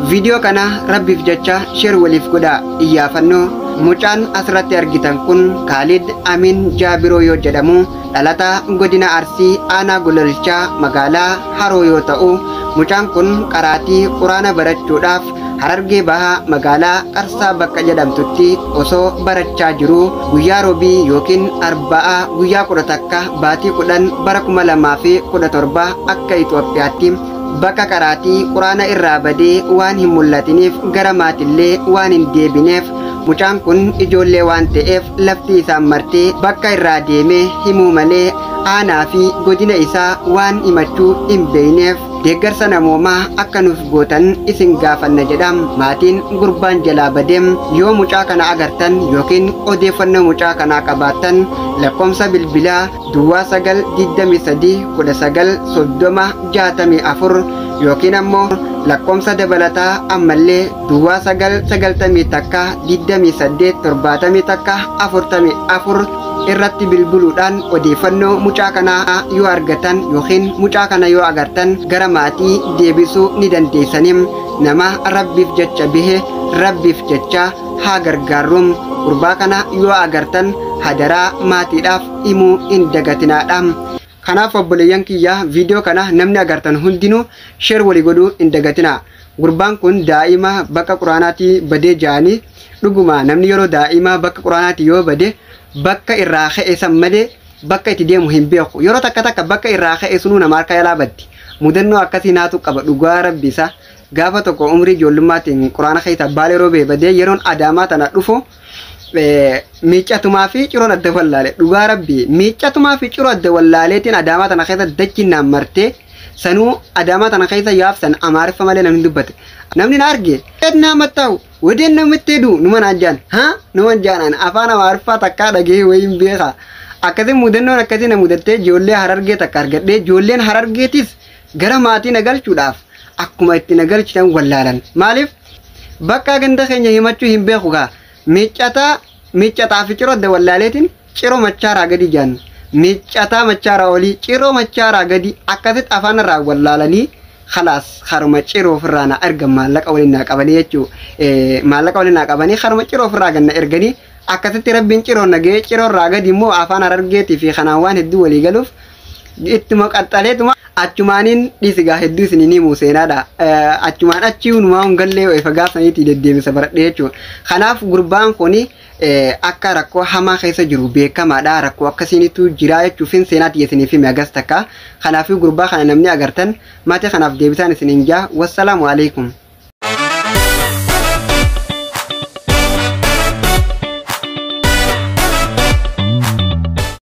Viidiyoo kana Rabbiif jecha share waliif godhaa. Iyyaafannoo mucaan asirratti argitan kun Kaalid Amin Jaabiroo yoo jedhamu dhalataa godina Arsii aanaa Gololchaa magaalaa Haroo yoo ta'u mucaan kun qaraatii quraana barachuudhaaf Harargee Bahaa magaalaa Qarsaa bakka jedhamtutti osoo barachaa jiruu guyyaa Roobii yookiin Arba'aa guyyaa 11 baatii 10 bara 2017 akka Itoophiyaatti bakka qaraatii quraana irraa badee waan hin mul'atiniif gara maatillee waan hin deebineef mucaan kun ijoollee waan ta'eef lafti isaan martee bakka irraa deemee himuu malee aanaa fi godina isaa waan himachuu hin beekneef deeggarsa namoomaa akka nuuf gootan isin gaafanna jedha. Maatiin gurbaan jalaa badeem yoo mucaa kana agartan yookiin odeeffannoo mucaa kanaa qabaattan lakkoomsa bilbilaa duwwaa 9 23 19 30 64 yookiin ammoo lakkoomsa dabalataa ammallee duwwaa 9 91 28 71 44 irratti bilbiluudhaan odeeffannoo mucaa kanaa yoo argatan yookiin mucaa kana yoo agartan gara maatii deebisuu ni dandeessanim. Nama Rabbiif jecha bihe Rabbiif jecha haa gargaarrum. Gurbaa kana yoo agartan hadaraa maatiidhaaf himuu hin dagatinaadha. Kanaaf obboleeyyan kiyya viidiyoo kana namni agartan hundinuu share walii godhuu hin dagatinaa. Gurbaan kun daa'ima bakka quraanaatii badee ja'anii dhuguma namni yeroo daa'ima bakka quraanaatii yoo bade bakka irraa ka'e san malee bakka itti deemu hin beeku. Yeroo takka takka bakka irraa ka'e sunuu nama harka yalaa baddi. Mudannoo akkasii naatu qaba dhugaa rabbi isa. Gaafa tokko umrii ijoollummaatti quraana keessa Baalee Roobee badee yeroon Adaamaa tana dhufu miiccatumaa fi ciroon adda wallaale. Dhugaa rabbi miiccatumaa fi ciroo adda wallaaleetiin Adaamaa tana keessa dachiin naan martee sanuu Adaamaa tana keessa yaafsan Amaariffa malee namni dubbate. Namni na arge naa mattaa'u wadeen namatti hedu numa naan jaan haa numa jaan afaan Amaariffaa takkaa dhagee wayiin beeka. Akkasii mudannoon akkasii na mudattee ijoollee Harargee takka argadhee ijoolleen Harargeetis gara maatii na galchuudhaaf akkuma itti na galchitan wallaalan. Maaliif bakka ganda keenya himachuu hin beeku gaa miiccataa miiccataa fi ciroo adda wallaaleetiin ciroo machaaraa gadi jaan miiccataa machaaraa olii ciroo machaaraa gadi akkasitti afaan irraa wallaalanii khalaas haruma ciroo ofirraa na ergan maallaqa waliin naa qabanii jechuu maallaqa waliin naa qabanii haruma ciroo ofirraa ganna erganii akkasitti rabbiin ciroo nagee ciroo irraa gadi immoo afaan Harargeetii fi kanaan waan hedduu walii galuuf ittuma qaxxaleetuma achumaaniin dhiisigaa hedduu isinii himu seenaadha. Achumaan achi hunumaa hungallee ifa gaafsaniitii deddeebisa baradhee jechuudha. Kanaaf gurbaan kuni akka rakkoo hamaa keessa jiru beekamaadha. Rakkoo akkasiinitu jira jechuufin seenaa isiniif hime agas takka. Kanaafuu gurbaa kana namni agartan maatii kanaaf deebisaan isiniin jaa. Wassalaamu alaikum.